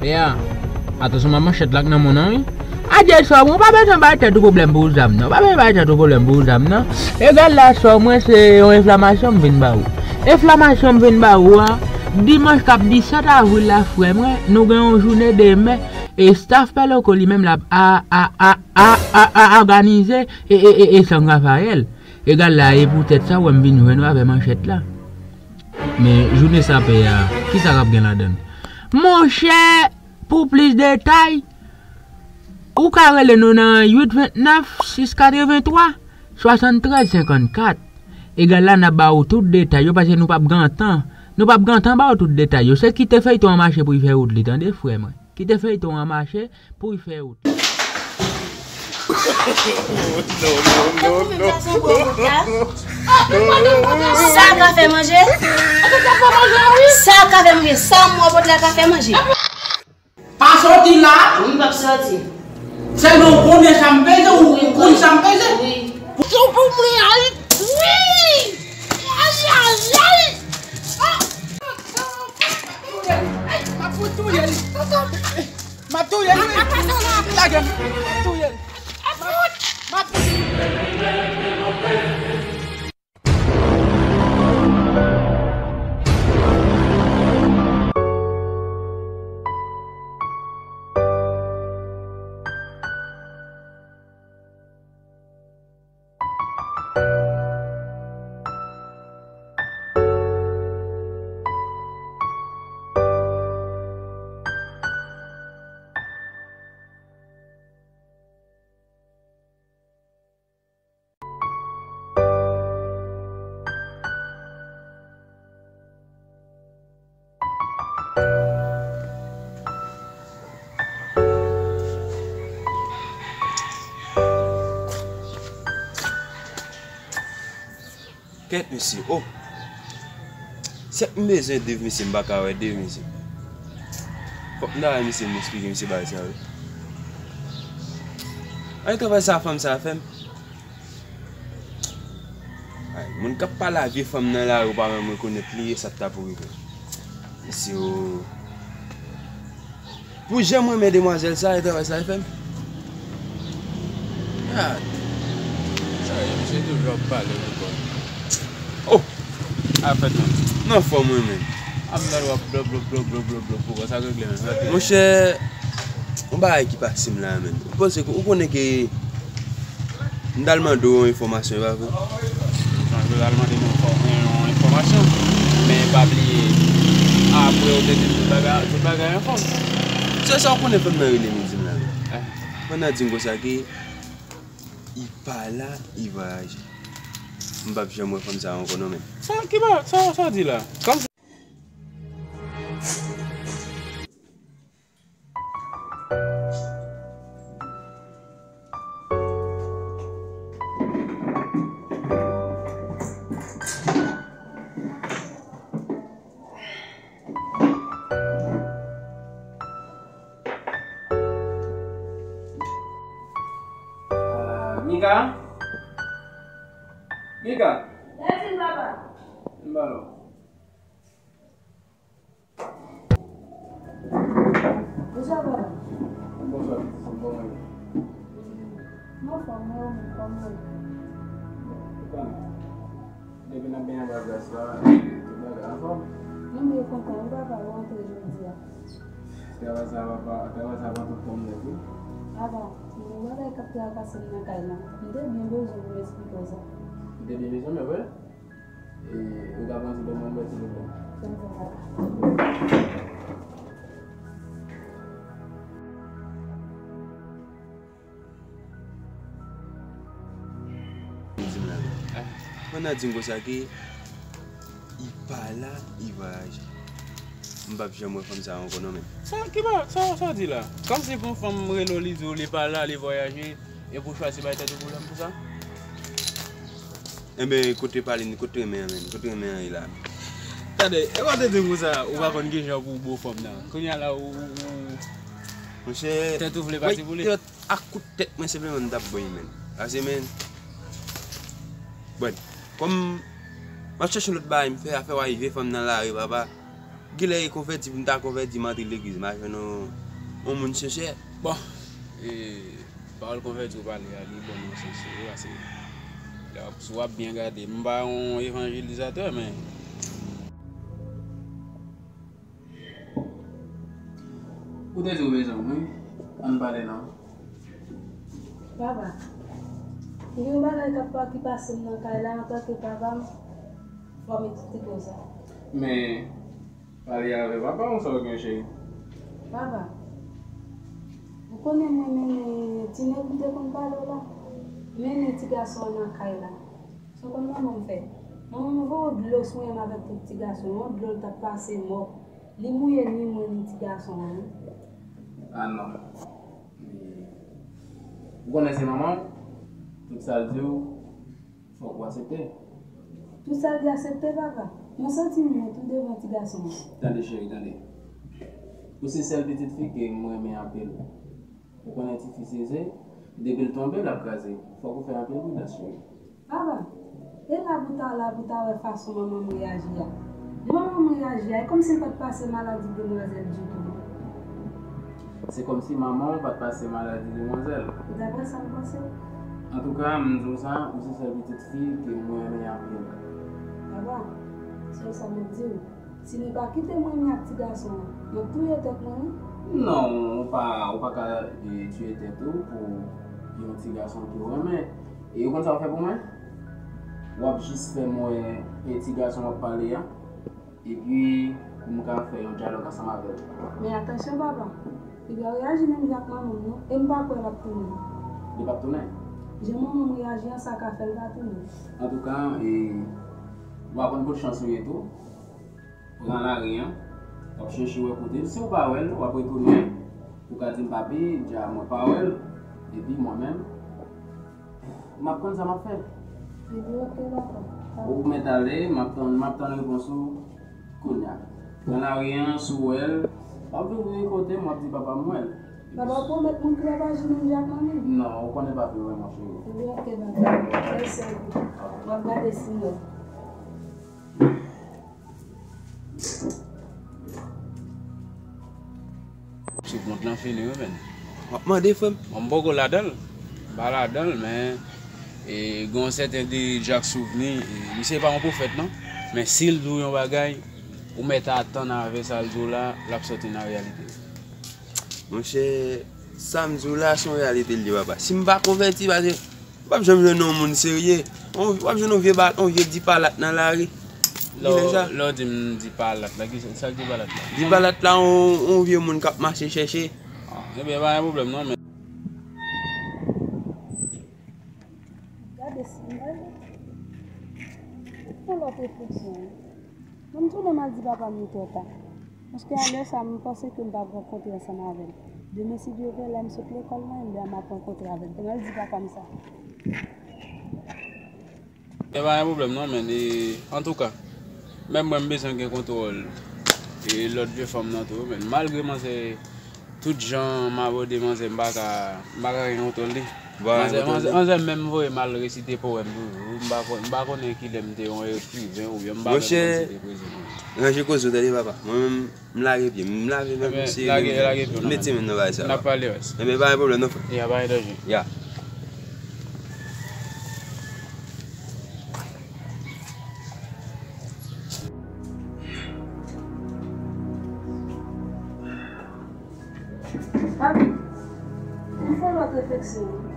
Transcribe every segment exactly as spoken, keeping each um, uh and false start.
Pè a, atansyon, manman, manchèt la k nan men w nan, wi. Adye, sò mwen, ou pa bezwen bay tèt ou pwoblèm pou zam nan. Ou pa bezwen bay tèt ou pwoblèm pou zam nan. Egal la, sò mwen, se yon enflamasyon m vin ba ou. Enflamasyon m vin ba ou a, dimanch k ap disèt avril la, frè mwen, nou gen yon jounen demen, e staff Pè Loko li menm l ap a, a, a, a, a, a, òganize e, e, e, e San Rafayèl. Egal la, e poutèt sa, w wè m vin jwenn ou avè manchèt la. Men, jounen sa pè a, kisa k ap gen ladan l? Monchè, pou plis detay, ou ka rele nou nan uit vennèf sis katrevenntwa swasanntrèz senkannkat. Egal la, n ap ba ou tout detay yo, paske nou p ap gen tan. Nou p ap gen tan ba ou tout detay yo. Se kite feyton an mache pou l fè wout li, tande, frè mwen. Kite feyton an mache pou l fè wout li. Sa ka fè manje? Sa ka fè manje? Sa mwen bòt la ka fè manje? Pa sòti la. Wi, m p ap sòti. Sèlman ou konnen sa m peze, ou konn sa m peze. Wi. Pou, pou mwen, ay, wi! Ay, ay, ay! Ah! M ap fout touye l. M ap touye l, wi. Lage m. M ap touye l. M ap, m ap Kèt, mesye, oh! Sèt m bezwen Dave, mesye, m pa ka wè Dave, mesye. Fòk m ta wè misye, m esplike misye bagay sa yo. Ay, travay sa fanm sa fè m. Ay, moun k ap pale a vye fanm nan lari, ou pa menm rekonèt li, e sa t ap rive. Mesye, oh. Pou jan m renmen demwazèl sa, e travay sa e fè m. Gad. Sa ye, misye toujou ap pale pou kò l. Oh! A fèt, man. M anfòm, wi, men. A m gade w ap blòp, blòp, blòp pou kò, sa k regle, men. Monchè, yon bagay ki pase m la, men. Ou panse ke, ou konnen ke M t al mande w yon enfòmasyon, e pa vre? Mwen te al mande w yon enfò-, yon enfòmasyon, men pa bliye, apre ou te di m tout bagay, tout bagay anfòm. Se sa w konnen fanm nan rele m, di m la, men. Eh. Fanm nan di m konsa ke li pa la, li vwayaje. M p ap janm wè fanm sa ankò non, men. Sa ki ba, sa, sa w di la? Kòm Ah, Mika? Mika? Sa di, papa? M ba w. Bonswa, papa. Bonswa, pitit, se bon mwen. M anfòm, mwen menm, kòman w ye? Bon, ou konnen. Depi n ap benyen anba gras la, tout bagay anfòm. Mwen byen kontan wi, papa, ou rantre jodi a. Travay sa, papa, travay sa pran tout tan m nèt, wi. A bon, gen yon bagay k ap trakase m nan kay la. M te byen bezwen pou m esplike w sa. Ou te byen bezwen, men vre? E, ou ka pran ti bonbon bwè, silvouplè? Di m la, men. Fanm nan di m konsa ke li pa la, li vwayaje. M p ap janm wè fanm sa ankò non, men. Sa ki ba, sa, sa w di la? Kòmsi pou yon fanm rele w, li di w li pa la, li vwayaje, epi w chwazi bay tèt ou pwoblèm pou sa? Enben, kote pale, kote renmen an, men? Kote renmen an ye la? Tande, e w te di m konsa, ou pa konn ki jan pou w bo fanm nan. Kounye a la, ou, ou, ou, monchè, tèt ou vle pati pou li. Ak kout tèt mwen senpleman m t ap bo l, men. Pase, men. Bon, kòm m ap chèche yon lòt bagay m fè, afè w a rive fanm nan lari, papa. Kilè e konvèti, pou m ta konvèti, m antre legliz, m a jwenn yon, yon moun sensè. Bon, e, pawòl konvèti ou pale a, li bon nan sans wi, paske lè w ap, si w ap byen gade, m pa yon evanjelizatè, men ou te di w bezwen m, wi. Ann pale non. Papa, gen yon bagay k ap pa ki pase m nan kay la, antanke papa m, fò m eksplike w sa. Men, pale avè papa w sa w gen, cheri. Papa, ou konnen mwen mennen ti nèg m te konn pale w la, mennen ti gason an nan kay la. Sa w konn manman m fè? Manman m voye dlo sou mwen avèk tout ti gason yo, yon dlo l t ap pase mò. Li mouye ni mwen ni ti gason an wi. Ah non. Ou konnen se manman w, tout sa l di w, fòk ou aksepte. Tout sa l di aksepte, papa. Mwen santi m wont wi devan ti gason an. Tande, cheri, tande. Ou se sèl pitit fi ke m renmen anpil. Ou konnen tifi se ze, depi l tonbe, l ap kraze. Fòk ou fè anpil pridans, cheri. Papa, e la pou ta, la pou ta wè fason manman m reyaji a. Manman m reyaji a, e kòmsi l pa t pase maladi demwazèl ditou. Se kòmsi manman w pa t pase maladi demwazèl. Daprè sa m panse. Antouka, m di w sa, ou se sèl pitit fi ke mwen renmen anpil. Papa, sèl sa m ap di w. Si nou pa kite m renmen ak ti gason an, m ap touye tèt mwen wi. Non, ou pa, ou pa ka, e, tiye tèt ou pou yon ti gason ke w renmen. E ou konn sa w fè pou mwen? W ap jis fè m wè, e, ti gason w ap pale a. Epi, pou m ka fè yon dyalòg ansanm avè l. Men atansyon, papa. Li pa reyaji menm jan ak manman m non. E m pa kwè l ap tounen. Li p ap tounen? Jan manman m reyaji an, sa ka fè l pa tounen. Antouka, e, w a konn kot chans ou ye tou. Pran lari an, w ap chèche wè kote l. Si w pa wè l, w ap retounen, ou ka di m, papi, dja mwen pa wè l, epi mwen menm, m ap konn sa m ap fè. Epi, oke, dakò. Ou mèt ale, m ap tann, m ap tann repons ou kounye a. Pran lari an, si w wè l, w ap vin kote m, w ap di, papa, m wè l. Papa, ou pwomèt mwen ke w ap aji menm jan ak manmi? Non, ou konnen papi wè, monchè. Epi, oke, papa. Mèsi anpil. M ap gade si m wè. Sou kont lan fini wi, menn. W ap mande, frè m? Bon, m poko ladan l. M pa ladan l, men, e, gen yon sèten de Djak Souvni, e, misye pa yon pwofèt, non. Men si l di w yon bagay, ou mèt atann avè sa l di w la, l ap sòti nan reyalite. Monchè, sa m di w la, se yon reyalite l ye, papa. Si m pa konvèti, paske m p ap janm jwenn yon moun serye. On, w ap jwenn yon vye ba-, yon vye dipalat nan lari. Lè w, lè w di m dipalat la, ki sa, sa k dipalat la? Dipalat la, yon, yon vye moun k ap mache chèche. Ah, ebyen, pa gen pwoblèm non, men. Gade si mwen fè lòt refleksyon wi. Bon, m tounen m al di papa m li twò ta. Paske a lè sa, m panse ke m p ap rankontre ansanm avè l. Demen, si Dye vle, lè m sot lekòl mwen, lè a m ap rankontre avè l. Bon, m al di papa m sa. E pa gen pwoblèm non, men, e, antouka, menm mwen m bezwen gen kontwòl, e, lòt vye fanm nan tou, men malgre manzè, tout jan m abòde manzè, m pa ka, m pa ka gen kontwòl li. Manzè, manzè, manzè menm voye m al resite powèm toujou. M pa kon-, m pa konnen kilè m te yon ekriven oubyen m pa menm konn si te pwezi. Monchè, ranje koze w tande papa. Mwen menm, m lage pye m. M lave men m serye. Lage, lage pye w non, mete men nan bagay sa. N ap pale rès. Ebyen, pa gen pwoblèm non, frè. Ya, pa gen danje. Ya. Papi, m fè yon lòt refleksyon wi.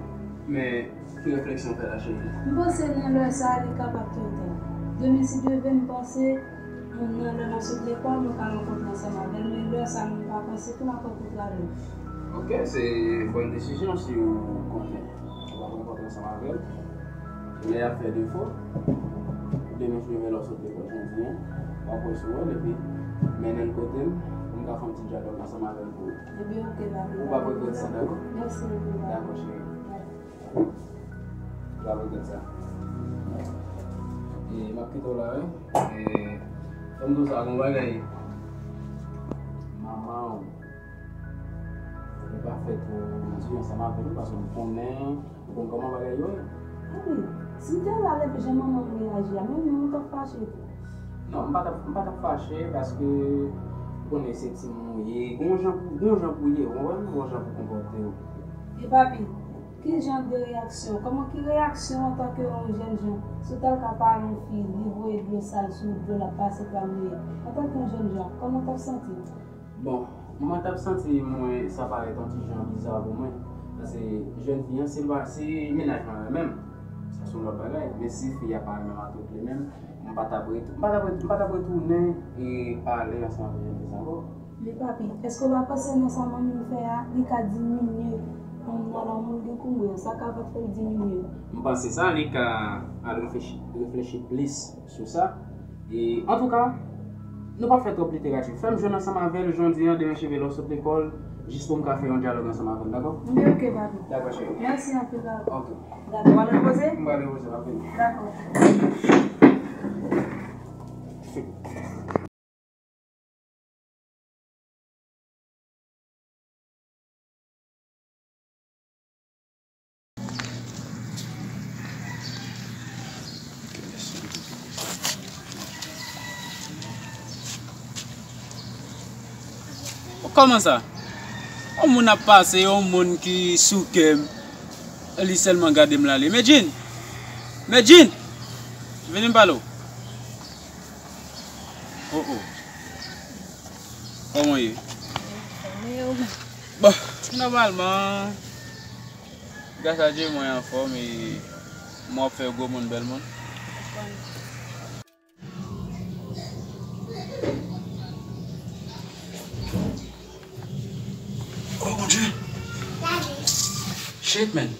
Men, ki refleksyon w fè la, cheri? M panse nan lè sa a, li kapab twò ta. Demen, si Dye vle, m panse, nan lè m ap sot lekòl, nou ka rankontre ansanm avè l, men lè sa a, m pa panse ke m ap rankontre avè l. Ok, se bòn desizyon si w konnen ou ap rankontre ansanm avè l. Lè y ap fè defo, demen si Dye vle lè w sot lekòl jodi a, w ap wè si w wè l, epi mennen l kote m, pou m ka fè yon ti dyalòg ansanm avè l pou ou. Ebyen, ok, papi. Ou p ap regrèt sa, dakò? Mèsi anpil, papi. Dakò, cheri. Mèsi. Ou p ap regrèt sa. E, m ap kite w la, wi. E, fò m di w sa, gon bagay. Manman w, ou pa fè twò di ansanm avè l, paske m konnen Ou konn kòman bagay yo ye? Wi, si m te la lè jan manman m reyaji a, men mwen, mwen t ap fache tou. Non, m pa t ap, m pa t ap fache paske ou konnen se timoun ou ye. Gon jan pou, gon jan pou ye, ou konprann? Gon jan pou konpòte w. E papi, ki jan de reyaksyon? Kòman ki reyaksyon antanke yon jèn jan? Si w ta al ka pale yon fi, li voye dlo sal sou dlo l ap pase pa mouye. Antanke yon jèn jan, kòman w t ap santi w? Bon, mwen t ap santi mwen sa parèt yon ti jan biza pou mwen. Paske jèn fi an, si l pa, si mennaj mwen renmen m, sa se yon lòt bagay. Men si fi a pa renmen m a tout li menm, m pa t ap ret-, m pa t ap ret-, m pa t ap retounen e pale ansanm avèk jèn fi sa ankò. Men papi, èske w pa panse nan sa manmi w fè a, li ka diminye, um, nan lanmou l gen pou mwen an? Sa ka fè l diminye. M panse sa, li ka al reflechi, reflechi plis sou sa. E, antouka, nou p ap fè twòp literati. Fè m jwenn ansanm avè l jodi a, demen cheve lè w sot lekòl, jis pou m ka fè yon dyalòg ansanm avè l, dakò? Oke, oke, papi. Dakò, cheri. Mèsi anpil, papi. Oke. Dakò, w al repoze? M pral repoze, m ap vini. Dakò. Kòman sa? Yon moun ap pase, yon moun ki sou kè m, li sèlman gade m l ale. Medjine! Medjine! Vini m pale w. Oh, oh. Kòman w ye? Bon, nòmalman, gras a Dye, mwen anfòm e mwen ap fè gwo moun, bèl moun. Oh, Bondye! Shit, man!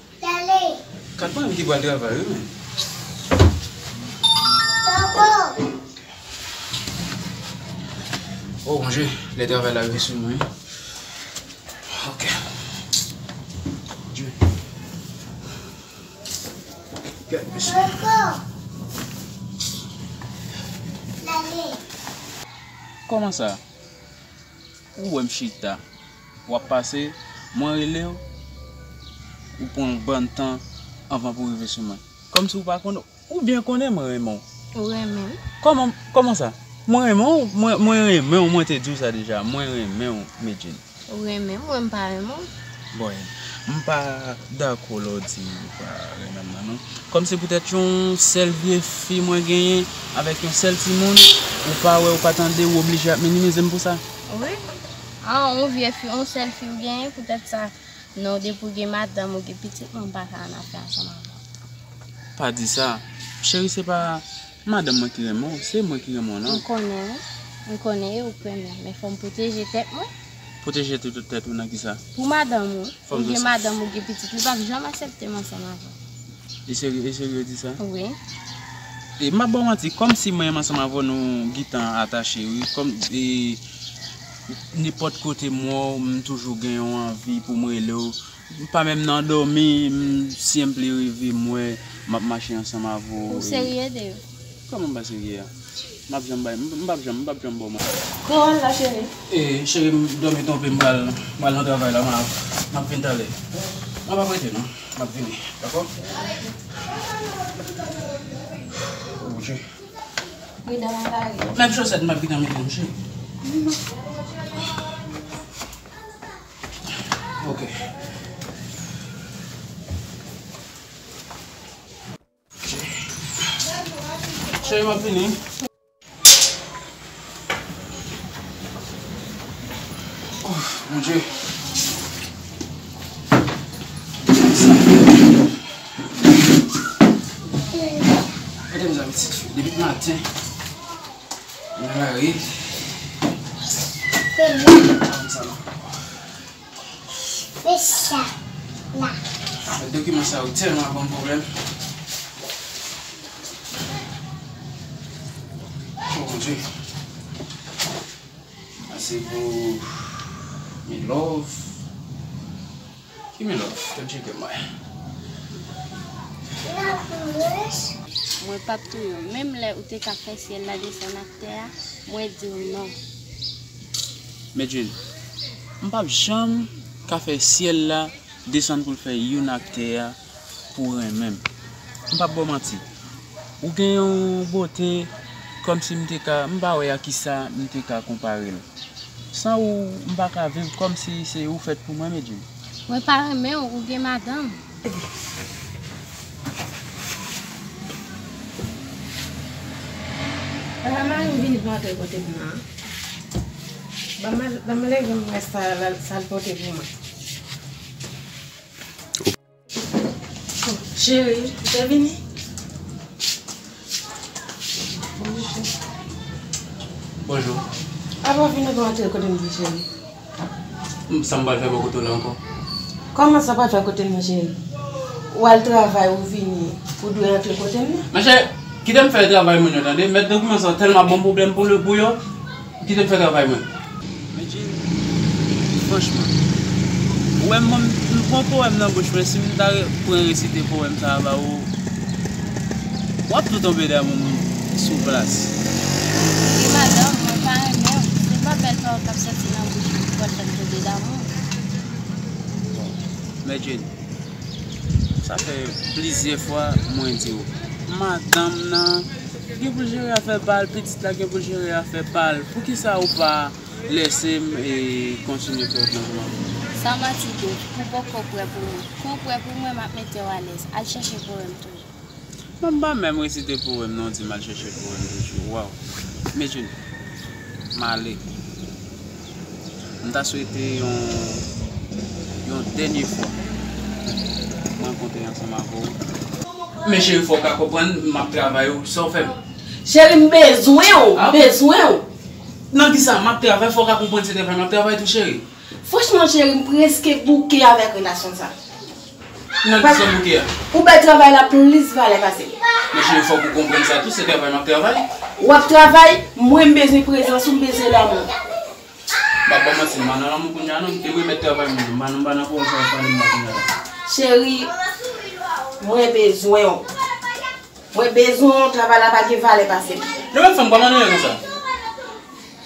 Kat mwen menm ki pral travay, wi, men. Oh, Bondye, lè travay la rive sou mwen. Ok. Bondye. Gad, mesye. Kòman sa? Ou wè m chita, w ap pase, mwen rele w, ou pran yon bann tan anvan pou w rive sou mwen. Kòmsi w pa konnen, ou byen konnen mwen renmen w. Ou renmen m? Kòman, kòman sa? Mwen renmen w, mwen, mwen renmen w, mwen te di w sa deja, mwen renmen w, Medjine. Ou renmen m, mwen m pa renmen w. Bon, m pa dakò lè w di ou pa renmen m nan, non. Kòm se poutèt yon sèl vye fi mwen genyen avèk yon sèl timoun, ou pa wè, ou pa tande, ou oblije ap minimize m pou sa? Wi. Ah, yon vye fi, yon sèl fi w genyen, poutèt sa. Non, depi w gen madanm, ou gen pitit, mwen m pa ka ann afè ansanm avè w. Pa di sa. Cheri, se pa madanm mwen ki renmen w, se mwen ki renmen w, non. M konnen, wi. M konnen, e ou k renmen m, men fò m pwoteje tèt mwen. Pwoteje tèt, tèt ou nan kisa? Pou madanm ou. Ou gen madanm, ou gen pitit, li p ap janm aksepte m ansanm avè w. E serye, e serye w di sa? Wi. E m ap ba w manti, kòmsi mwen menm ansanm avè w nou gentan atache, wi. Kòm, e, nenpòt kote m wè w, m toujou gen yon anvi pou m rele w. M pa menm nan dòmi, m simply reve m wè m ap mache ansanm avè w. Ou serye, Deo? Kòman m pa serye a? M ap janm bay, m, m p ap janm, m p ap janm ba w manti. Kòman w la, cheri? E, cheri, m dòmi twonpe, m pral, m pral nan travay la, m ap, m ap vin talè. M ap ap rete, non. M ap vini, dakò? Oh, Bondye. Pridan nan lari. Menm chosèt, m ap gentan mete, m cheri. Ok. Cheri, m ap vini. Oh, Bondye. Gade m sa, pitit fi. Depi maten, nan lari. Men sa la. Dokiman sa yo tèlman ap ban m pwoblèm. Oh, Bondye. Sa se pou mi love. Ki mi love? Tèt tcheke mwen. Mwen p ap touye w. Menm lè ou te ka fè syèl la desann ak tè a, mwen di w non. Medjine, m p ap janm ka fè syèl la desann pou l fè youn ak tè a pou w renmen m. M p ap ba w manti. Ou gen yon bote Kòmsi m te ka, m pa wè a kisa m te ka konpare l. San ou, m pa ka viv, kòmsi se ou fèt pou mwen, Medjine. Mwen pa renmen w, ou gen madanm. Ala mari m vini pou antre kote m nan. Ban m al, ban m leve m wè sa l, sa l pote pou mwen. Cheri, ou te vini? Bonjou. Apa w vini pou antre kote m nan, cheri? M, sa m pral fè bò kote w la ankò? Kòman sa w pral fè kote m nan, cheri? Ou al travay, ou vini, ou dwe antre kote m nan. Monchè, kite m fè travay mwen yo, tande. Mèt dokiman sa yo tèlman ap ban m pwoblèm pou, pou yo. Kite m fè travay mwen. Medjine, franchman, ou wè m, m pran powèm nan bouch mwen, si m ta re-, pran resite powèm sa a ba ou, w ap tou tonbe damou m sou plas. Wi, madanm, mwen pa renmen w. Se pa bèl pawòl k ap sòti nan bouch mwen ki pral fè m tonbe damou. Medjine, sa fè plizyè fwa mwen di w, madanm nan gen pou l jere afè pa l, pitit la gen pou l jere afè pa l. Poukisa ou pa lese m, e, kontinye fè wout nan kouman? Sa manti, Dave. Ou poko prè pou mwen. Kou w prè pou mwen, m ap mete w alèz. Al chèche powèm toujou. Mwen m pa menm resite powèm non, di m al chèche powèm toujou. Waw. Medjine, m ale. M ta swete yon, yon dènye fwa m rankontre ansanm avè w. Men cheri, fò w ka konprann, m ap travay ou, sa w fè m? Cheri, m bezwen w, m bezwen w. Nan kisa? M ap travay, fò w ka konprann se travay m ap travay tou, cheri. Franchman, cheri, m prèske bouke avèk relasyon sa. Nan kisa w bouke a? Ou bay travay la plis valè pase m. Men cheri, fòk ou konprann sa tou, se travay m ap travay. W ap travay, mwen m bezwen prezans ou, m bezwen lanmou. M ap ba w manti, m pa nan lanmou kounye a non, m te remèt travay mwen, m pa nan, m pa nan pwoblèm sa w ap pale m la kounye a la. Cheri, mwen bezwen w. Mwen bezwen w, travay la pa gen valè pase m. Nou menm fanm, kòman nou ye konsa?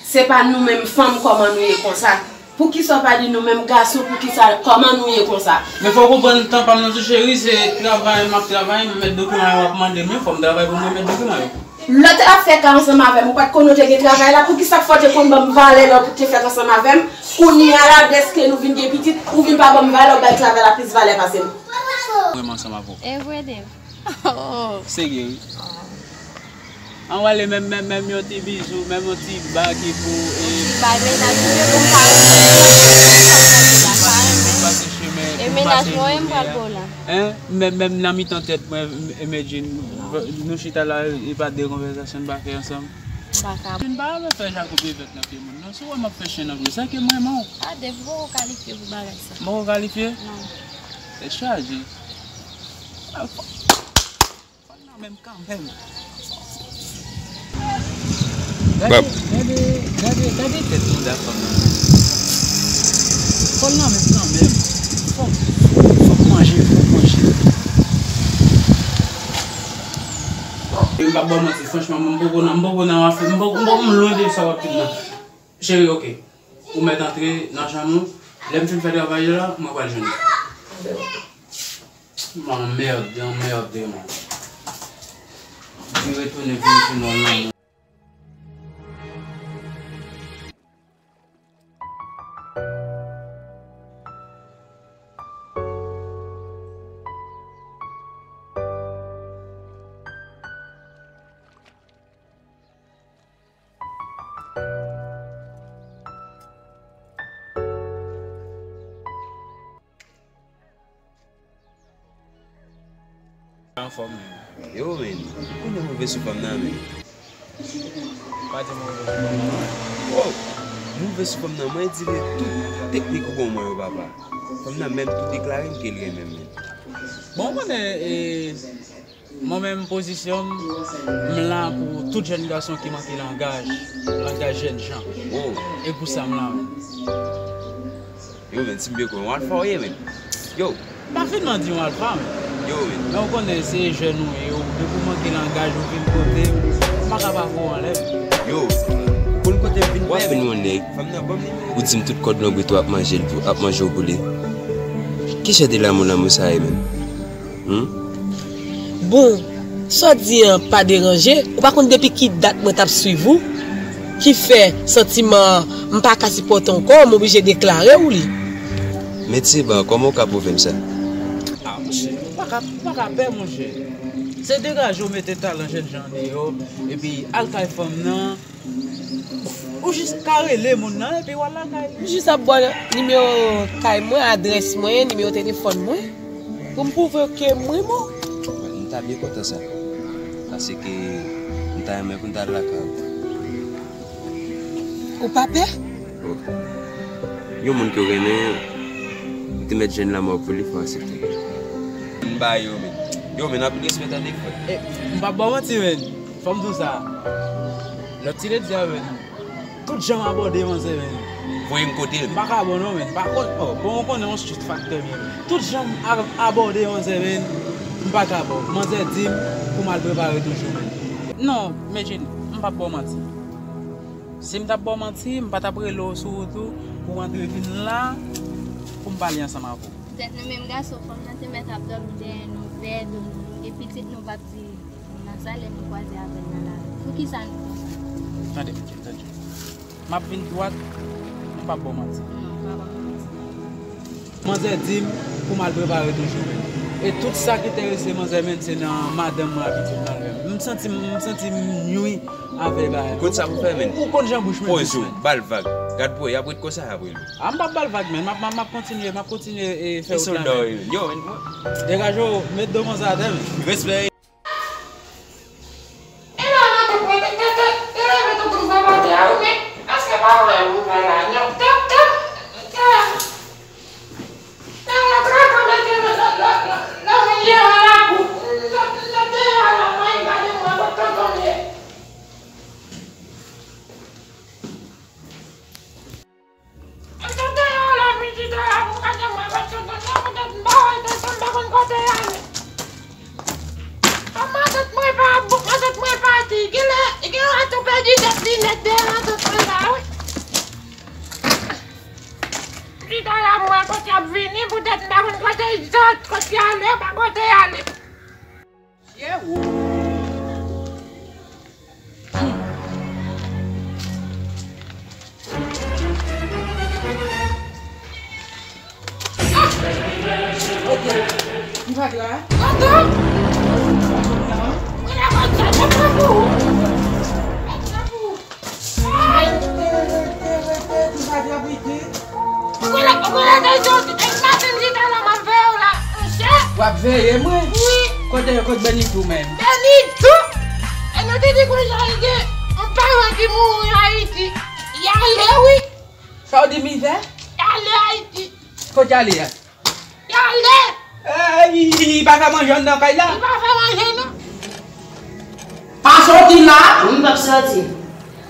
Se pa nou menm fanm, kòman nou ye konsa? Poukisa w pa di nou menm gason, poukisa, kòman nou ye konsa? Men fò w konprann tan pa m nan tou, cheri, se travay m ap travay, m mèt dokiman yo w ap mande m yo, fò m travay pou m remèt dokiman yo. Lè w t ap fè ka ansanm avè m, ou pa t konnen w te gen travay la, poukisa k fè w te konn ban m valè lè w te fèk ansanm avè m? Kounye a la, dèske nou vin gen pitit, ou vin pa ban m valè, ou bay travay la plis valè pase m. Mwen ansanm avè w. E vre, Dave? Oh. Serye, wi. An wale menm, menm, menm yon ti bizou, menm yon ti ba ki pou, e, ti bay mennaj mwen pou m pa renmen. Pase chemen, e pou m mennaj pase mwen, m pral ba w la. Hein? Menm, menm nan mitan tèt mwen, e, Medjine, nou chita la, e pa de konvèsasyon n pa fè ansanm. M pa ka. M pa renmen fè jako bevèt nan pye moun non. Si w wè m ap fè chen nan pye, se ke m renmen w. A, Dave, ou poko kalifye pou bagay sa. M poko kalifye? Non. Tèt chaje. A, fò, fò l nan menm kanmenm. Gade, gade, gade, gade tèt mouda fanm nan. Fò l nan menm kanmenm. Fò, fò manje, fò manje. E m p ap ba w manti, franchman, m poko nan, m poko nan afè, m poko, m poko, m lwen de sa w ap di m nan. Cheri, oke. Ou mèt antre nan chanm ou. Lè m fin fè travay la, mwen pral jwenn ou. M anmède, anmède, mwen. Vin retounen, vin retounen nan lanmou. Anfòm, men. Yo, men, ou konnen move sou fanm nan, men. Pa di move sou fanm nan. Oh, move sou fanm nan, mwen di li tout teknik ou ban mwen yo, papa. Fanm nan menm tou deklare m ke l renmen m, men. Bon, ou konnen, e, mwen menm, pozisyon m, m la pou tout jèn gason ki manke langaj, langaj jèn jan. Oh. E pou sa m la menm. Yo, men, si m byen kwè, yon alfa w ye, men. Yo. M pa finman di yon alfa, men. Yo, men. Men ou konnen, se jèn ou ye, ou, depi w manke langaj, ou vin kote m, m pa ka pa voye w anlè. Yo, ou konn kote m vin fè, men. W ap vin yon nèg, ou di m tout kòd lonbrit ou ap manje l pou, ap manje w pou li. Ki jan de lanmou, lanmou sa ye, menm? Hmm? Bon, Sa w di an pa deranje, ou pa konn depi ki dat mwen t ap swiv ou, ki fè santiman an m pa ka sipòte ankò, m oblije deklare w li. Met Seba, kòman w ka pwouve m sa? Ah, monchè, ou pa ka, ou pa ka pè, monchè. Se degaje w mete talan jènjan an deyò, epi al kay fanm nan, ou jis ka rele moun nan, epi w al lakay li. M jis ap ba w nimewo kay mwen, adrès mwen, nimewo telefòn mwen, pou m pwouve w ke m renmen w. M ta byen kontan sa. Paske m ta renmen pou n t al lakay ou. Ou pa pè? Oh. Yon moun ke w renmen, ou te mèt jwenn lanmò pou li, fò w aksepte. M ba yo, men. Yo, men, anpil respè, tande, frè. Eh, m p ap ba w manti, men. Fò m di w sa. Lòt ti ledi a, men. Tout jan m abòde manzè, men. Voye m kote l. M pa ka ba w non, men. Pa konn, oh, bon, ou konnen yon street factor, men. Tout jan m a-, abòde manzè, men. M pa ka ba w. Manzè di m pou m al prepare toujou, men. Non, Medjine, m p ap ba w manti. Si m t ap ba w manti, m pa t ap rele w sou wout ou pou w antre vin la pou m pale ansanm avè w. Poutèt nou menm gason, fanm nan te mèt ap dòmi dèyè nou, dèyè do nou, nou gen pitit, nou p ap di moun nan sa lè nou kwaze avè l nan lari. Poukisa nou konsa? Tande, Medjine, tande. M ap vin dwat, m p ap ba w manti. Non, pa ba m manti. Manzè di m pou m al prepare toujou, men. E tout sa ki enterese manzè, men, se nan madanm mwen ak pitit mwen, men. M santi m, m santi m nyui avè bagay. Kote sa pou fè, men? Ou konn jan bouch mwen dous, men. Poze w, ba l vag. Gad pou y ap ret konsa apre l. A, m p ap ba l vag, men. M ap, m ap, m ap kontinye, m ap kontinye, e, fè wout la, men. Yo, men, mwen. Degaje w, met do konsa atè, men. Respè. E la, nan tout mwen te, te, te, te leve tou pou m fè maten a, wi, men èske pa wè m fè la, non? Te, te, te, te, nan traka mete nan, nan, nan, nan, nan yon lakou, nan, nan deyò a, la, mwen gade mwen, kot tonton m ye? Mwen te deyò la, midi de la, pou gade mwen, paske tonton an poutèt m pa wè l desann, m pa konn kote l ale. Kòm matant mwen pa, matant mwen pati, genlè, genlè tou pèdi tèt li nèt deyò matant mwen la, wi. Midi de la, mwen kote y ap vini, poutèt m pa konn kote y sot, kote y ale, pa kote y ale. Ou konnen, ou konnen deja, depi maten m chita la, m ap veye w la, monchè. W ap veye mwen? Wi. Kote, kote Benito menm? Benito? E nou te di konsa, li gen yon paran ki mouri Ayiti. Li ale, wi. Sa w di, mizè? Li ale Ayiti. Kote y ale a? Li ale! Eh, li, li pa fè manje anndan kay la? Li pa fè manje, non. Pa soti la! Wi, m p ap soti.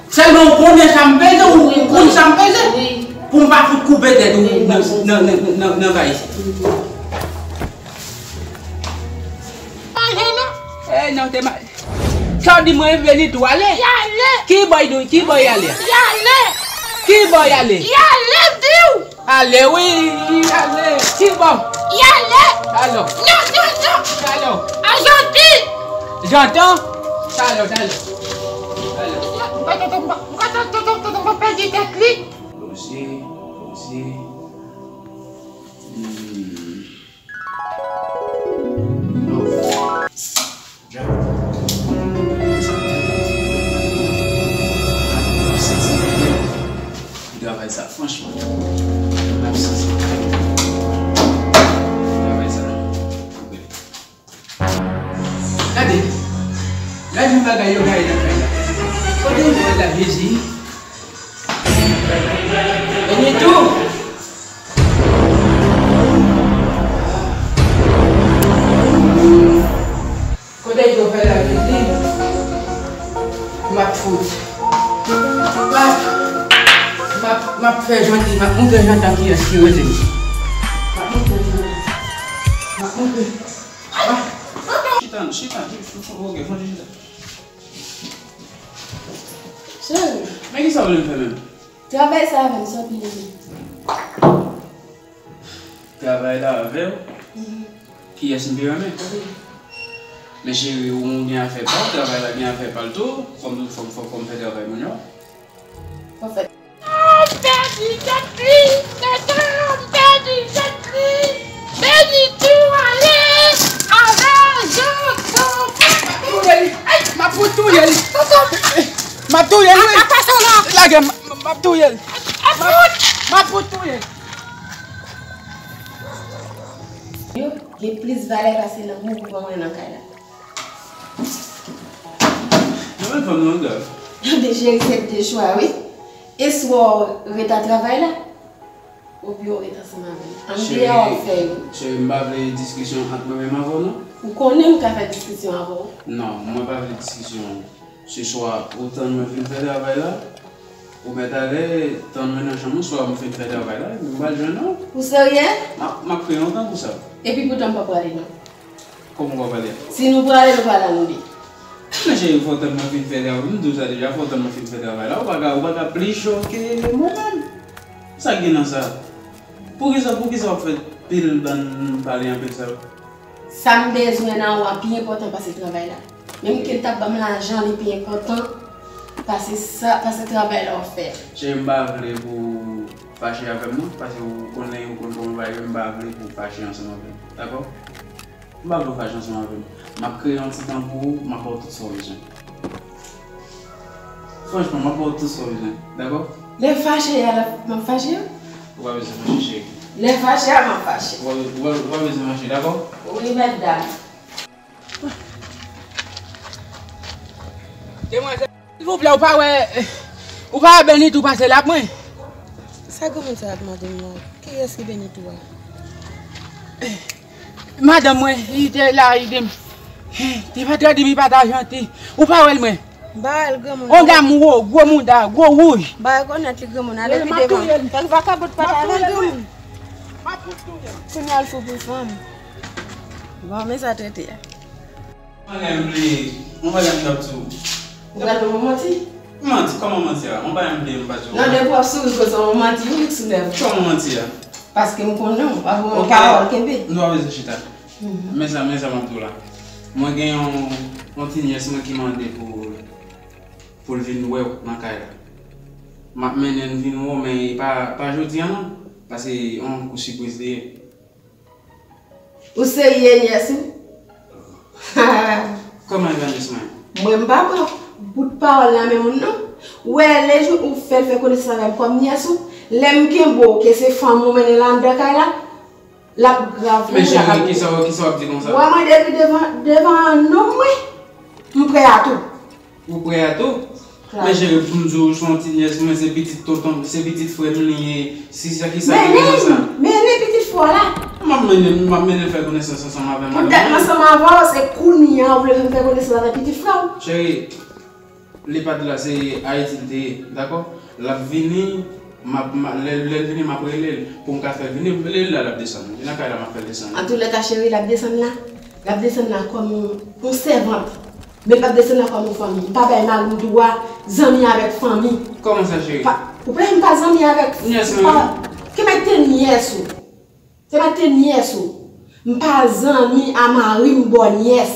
Sèlman ou konnen sa m peze, ou konn sa m peze? Wi. Pou m pa fout koupe tèt ou nan, nan, nan, nan, nan kay isit. Manje, non. Eh, non, te ma-, Sa w di mwen vini tou ale? Li ale! Ki bò y dou-, ki bò y ale? Li ale! Ki bò y ale? Li ale, m di w! Ale wi, ale. Ki bò? Li ale! Talò. Non, non, non! Talò. A Janti! Jantan? Talò, talò. Talò. Mwen tonton, mwen tonton, tonton, tonton, tonton pèdi tèt li. Poze, poze. Hmm. Travay sa, franchman. N ap sezi. Travay sa. Gade. Gade yon bagay yo gaye nan kay la. Kote yon bagay la, Jezi? Vini tou. Kote yo fè la vini? M ap fout. M ap, m ap, m ap fè Janti, m ap montre Jantan kiyès ki rele m. M ap montre Jantan. M ap montre. Ah. Chita, chita, chita, ok, fon chita. Sèl. Men kisa w vle m fè menm? Travay sa menm, sa w vle m fè? Travay la avè w? Mhm. Kiyès m pi renmen? Wi. Men cheri, ou gen afè pa w, travay la gen afè pa l tou. Fò m, fò m, fò m, fò m fè travay mwen, non? Fò fè. Oh, m pèdi tèt li, tèt, m pèdi tèt li. Beni tou ale avè Joko. M ap touye li. Ay, m ap touye li. M ap touye l, wi. Lage m, m ap touye l. M ap, m ap touye l. Yo gen plis valè pase lanmou pou mwen nan kay la. Mwen menm fanm nan grav. Ebyen cheri, se de chwa wi. E swa w ret a travay la, oubyen w ret ansanm avè m. Andeyò w ap fè yo. Cheri, m pa vle diskisyon ant mwen menm avè w non. Ou konnen m ka fè diskisyon avè w. Non, mwen pa vle diskisyon. Se swa ou tann mwen fin fè travay la, ou mèt ale tann mwen nan chanm ou, swa m fin fè travay la, epi m pral jwenn ou. Ou serye? M ap, m ap kreye yon tan pou sa. Epi poutan m pa prale non. Kòman w pa prale? Si nou prale, nou prale a nou de. Men cheri, fò w tann mwen fin fè travay. M di w sa deja, fò w tann mwen fin fè travay la. Ou pa ka, ou pa ka pli cho ke mwen menm. Sa k gen nan sa? Poukisa, poukisa w ap fè pil bann pale anpil sa yo? Sa m bezwen nan ou a pi enpòtan pase travay la. Menm ke l t ap ban m lajan, li pi enpòtan pase sa, pase travay la w ap fè a. Cheri, m pa vle pou w fache avè m non, paske ou konnen, ou konn kòman bagay yo, m pa vle pou w fache ansanm avè m. Dakò? M pa vle w fache ansanm avè m. M ap kreye yon ti tan pou ou, m ap ba w tout sa w bezwen. Franchman, m ap ba w tout sa w bezwen, dakò? Lè fache a, l ap, m ap fache? Ou pa bezwen fache, cheri. Lè fache a, m ap fache. Ou pa, ou pa, ou pa bezwen fache, dakò? Wi, mètdam. Demwazèl, silvouplè, ou pa wè, ou pa wè Benito pase la pou mwen? Sa granmoun sa ap mande m la? Kiyès ki Benito a? Madanm mwen, li te la ede m. Te pa trè di m li pa ta janti. Ou pa wè l mwen? Ba l granmoun. On dam wo, gwo mouda, gwo wouj. Ba l gwo nèt li granmoun. Ale pi devan. Kèk vakabon pa ta avè l granmoun. Kounye a l fou pou fanm. Bon, men sa trete a. Mwen renmen li. Mwen renmen li ap tou. Ou pral ban mwen manti? Manti? Kòman manti a? Mwen pa renmen li, mwen pa di w. Non, depi w ap souri konsa, w manti, wi, sou lèv. Kòman manti a? Paske m konnen w ap ban mwen pawòl kenbe. Nou pa bezwen chita. Men sa, men sa m ap di w la. Mwen gen yon, yon ti nyès mwen ki mande pou, pou l vin wè w nan kay la. M ap mennen l vin wè w, men e pa, pa jodi a non. Paske yon kou sipriz li ye. Ou serye, nyès ou? Kòman e pran nyès mwen? Mwen m pa pran bout pawòl nan men moun non. Ou wè, lejou ou fè l fè konesans avè m kòm nyès ou, lè m kenbe w ke se fanm ou mennen l anndan kay la, l ap grav pou ou, l ap. Men cheri, kisa w, kisa w ap di konsa? Ou wè mwen depi devan, devan nonm mwen, m prè a tou. Ou prè a tou? Men cheri, pou m di w, se yon ti nyès mwen, se pitit tonton, se pitit frè m li ye. Si sa, kisa ki gen nan sa? Mennen pitit frè w la. M ap mennen, m ap mennen l fè konesans ansanm avè m. Pou dat m ansanm avè w, se kounye a ou vle vin fè konesans avè pitit frè w? Cheri, li pa t la, se Ayiti l te ye, dakò? L ap vini, m ap, m a, lè, lè l vini, m ap rele l. Pou m ka fè l vini, m rele l la, l ap desann. Li nan kay la, m ap fè l desann. Antoulèka, cheri, l ap desann la. L ap desann la kòm yon, yon sèvant. Men l p ap desann la kòm yon fanmi. M pa bay mari m dwa zanmi avèk fanmi. Kòman sa, cheri? Pa, ou pa, m pa zanmi avèk. Nyès mwen. Pa, ki mèt te nyès ou? Se mèt te nyès ou? M pa zanmi a mari m bò nyès.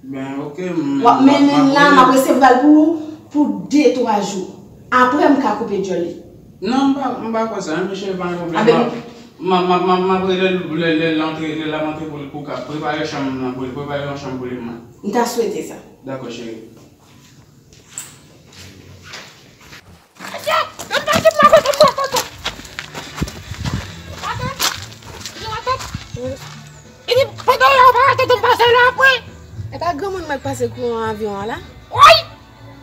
Ben, ok, m, w ap mennen l la, m ap resevwa l pou, pou de, twa jou. Apre, m ka koupe djòl li. Non, m pa, m pa kwè sa, men cheri, pa gen pwoblèm. M ap, m ap, m ap, m ap rele l lè, lè l antre, lè l ap antre pou l, pou l ka prepare chanm nan pou li, prepare yon chanm pou li mwen. M ta swete sa. Dakò, cheri. Epi, pandan w la, w pa wè tonton m pase la apre? E pa granmoun mwen k pase kouran avyon an la? Woy!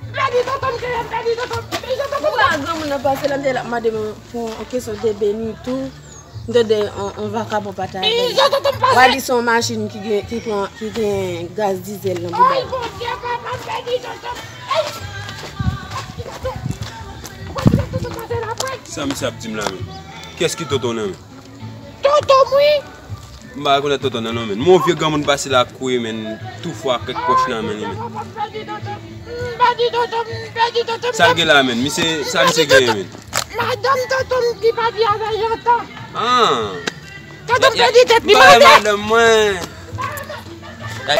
M pèdi tonton m, m pèdi tonton m, m pèdi tonton m. Ou wè granmoun nan pase la, m te la, m mande m pou yon kesyon de Benito. M tande yon, yon vakabon pataje. Wa di se yon machin ki gen, ki pran, ki gen gaz dizèl nan bouda l. Ay, Bondye, papa, m pèdi tonton. Ay! Sa misye ap di m la menm? Kiyès ki tonton nan menm? Tonton m, wi. M pa rekonèt tonton nan non, menn. M wè yon vye granmoun pase la ak kouye, menn. Tou fò ak kèk pòch nan men li, menn. Sa l gen la, menn? Misye, sa misye genyen, menn? Madanm tonton m ki pati avè l lontan. Ah. Tonton m pèdi tèt li, madanm. Madanm mwen. Ay.